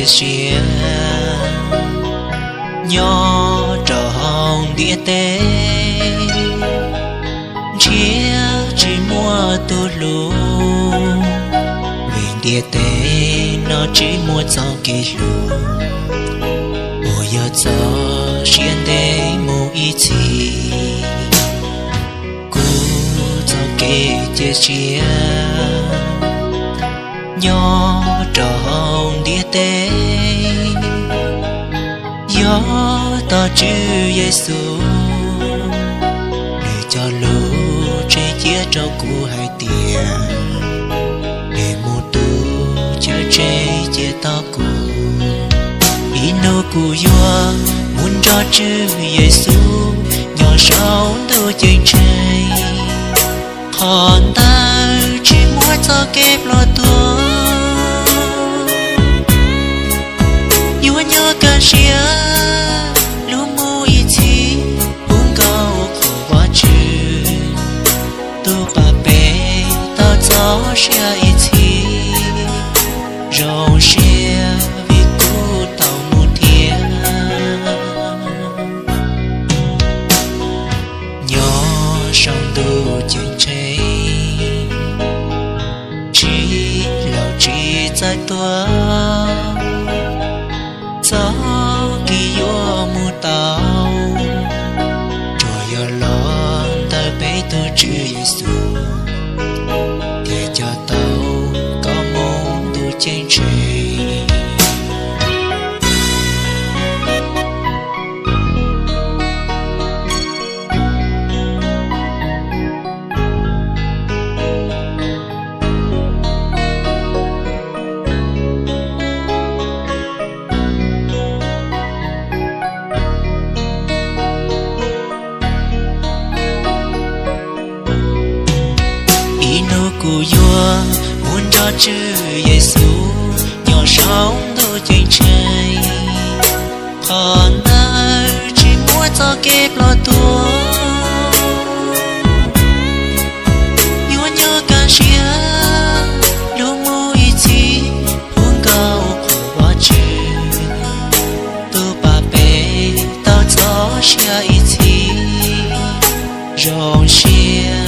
siab nyob rau hauv ntiaj teb, ntshiab tsis muaj tus hlub, vim ntiaj teb no tsis muaj txoj kev hlub uas yog txoj sia ntev mus ib txhis. Kuv txoj kev cia siab nyob rau hauv ntiaj teb, yog tos Tswv Yexus, nws cog lus tseg cia rau kuv hais tias, nws mus tu chaw tseg cia tos kuv. Ib hnub kuv yuav mus nrog Tswv Yexus nyob saum ntuj ceeb tsheej, qhov ntawd tsis muaj txoj kev ploj tuag. Yuav nyob kaj siab lub mus ib txhis, hu nkauj qhuas Vajtswv, tus pab peb tau txoj sia ib txhis. Zoo siab vim kuv tau mus thiab, nyob saum ntuj ceeb tsheej, tsis laus tsis txawj tuag. Txoj kev yuav mus tau, tsuas yog los ntawm peb tus Tswv Yexus, thiaj coj tau koj mus ntuj ceeb tsheej. Ib hnub kuv yuav mus nrog Tswv Yexus nyob saum ntuj ceeb tsheej, qhov ntawd tsis muaj txoj kev ploj tuag. Yuav nyob kaj siab lub mus ib txhis, hu nkauj qhuas Vajtswv, tus pab peb tau txoj sia ib txhis. Zoo siab